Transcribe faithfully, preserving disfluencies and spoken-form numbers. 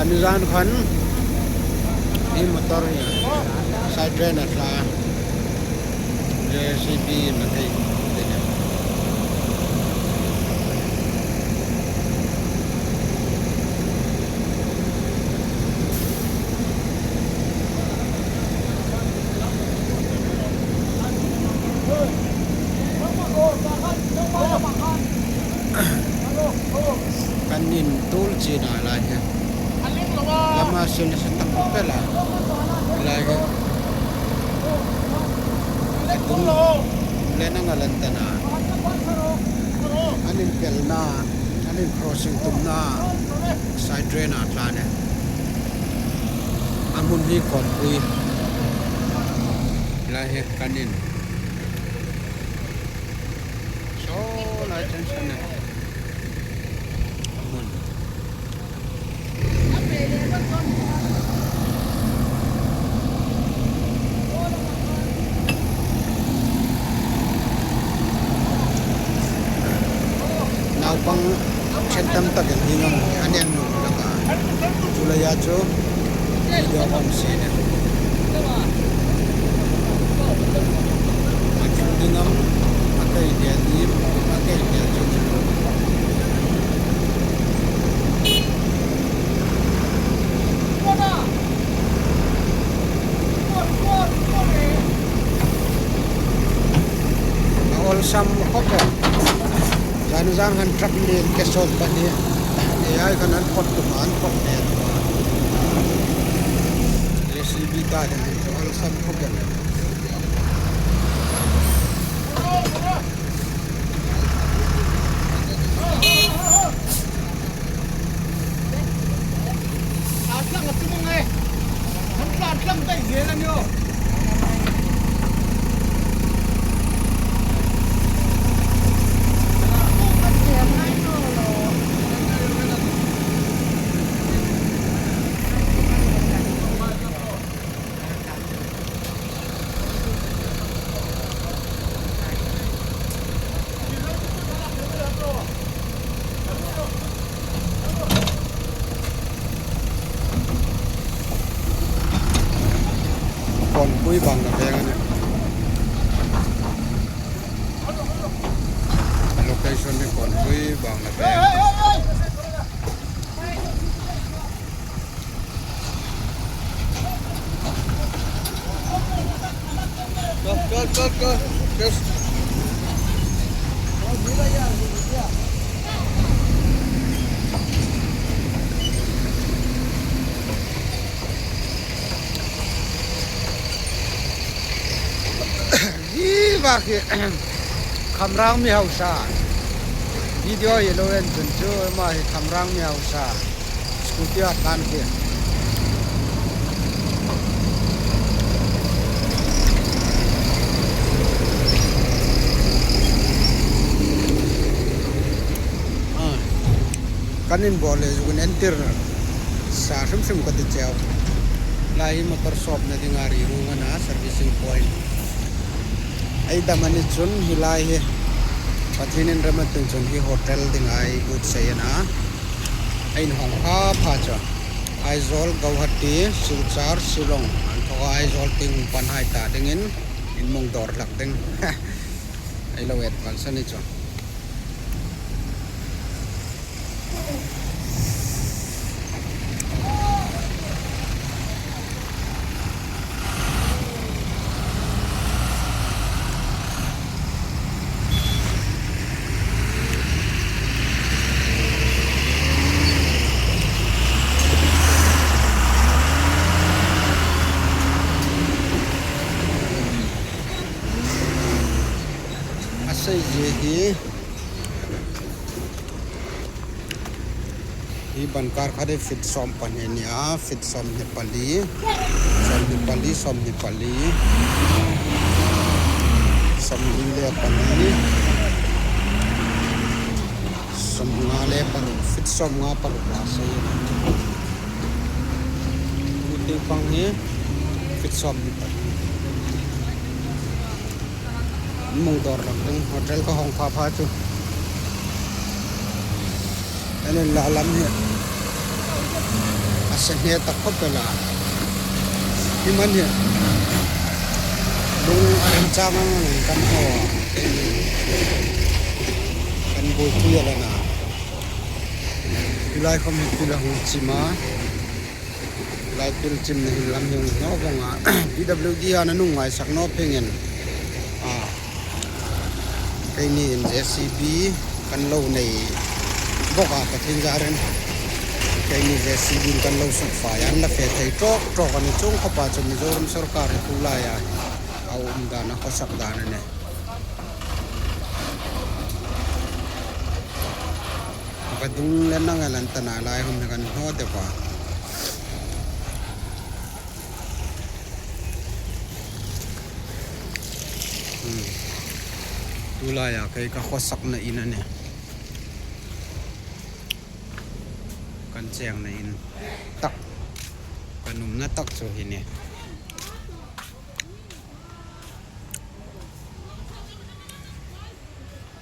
An zan khan hi motor hi side drain a tla. J C B in a kei. Kan in tul chin a lai hi. Lama sin sa tak pela. Lai hi. Tum le nang a lan ta na. An in pel na, an in crossing tum na. Side drain a tla ne. A hmun hi Kawnpui. Lai hi kan in. So, lai chen san ne. A hmun. Naupang ṭhen tam takin hi ngam a nen nuom hlak a. Chu leia chu video kan sie a nih. A ṭhu ding am, a kei dia ding, a kei dia chu. A awlsam khawp el. Zan zan khan truck lien ke sawm pahni. Ei ai khan an phawt tum a, an phawt ve tum a. J C B ta ding chu awlsam khawp el. Kawnpui Bangla Veng a nih. Location hi Kawnpui Bangla Veng. Go, go, go, go. Just. Hi va khi Khamrang mi hausa. Video hi lo en chun chu ama hi Khamrang mi hausa. Scooty a tlan khi. Ah. Kan inbawl le zuk entir sa hrim hrim ka ti cheu. Lai hi motor sawpna dinga ri rung a na, servicing point. Ei dam a ni chun hi lai hi Pathienin rem a tin chun hi hotel dinga ei buotsai a na. Ei inhawng pha pha chu. Aizawl, Guwahati, Silchar, Shillong an thaw a, Aizawl tieng pan hai ta dingin inmung dawr hlak ding. Ei lo advance a ni chu. A sei zie hi. Hi ban kar khat hi feet sawm pahni a ni a, feet sawmhni pali, sawmhni pali, sawmhni pali, sawmli le pali, sawmnga le paruk, feet sawmnga paruk la sei. Ku tieng pang hi feet sawmhni pali. Mung dawr rak ding, hotel ka hawng pha pha chu. An inla lam hi. A se hne tak khawp el a. Hi man hi lung a remchang ang ang kan hmu a. Kan buoipui a la na. Tulai khawm hi pil a hung chim a. Tulai pil chimna hin lam hi hung hnaw vawng a. P W D-in a nung ngaisak naw phingin. A. Keini in J C B kan lo nei bawk a, Pathien zarin. Keini J C B-in kan lo sukfai a, an la fe thei tawk tawk a ni. Chuong khawpa chu Mizoram sawrkar hi tu laia a um dan a khawsak dan a nih. Ka dung le nang a lan ta na lai hum hi kan hnaw deu a. Hmm. Tu laia kei ka khawsakna in a nih. Kan chengna in tak. Kan umna tak chu hi nih.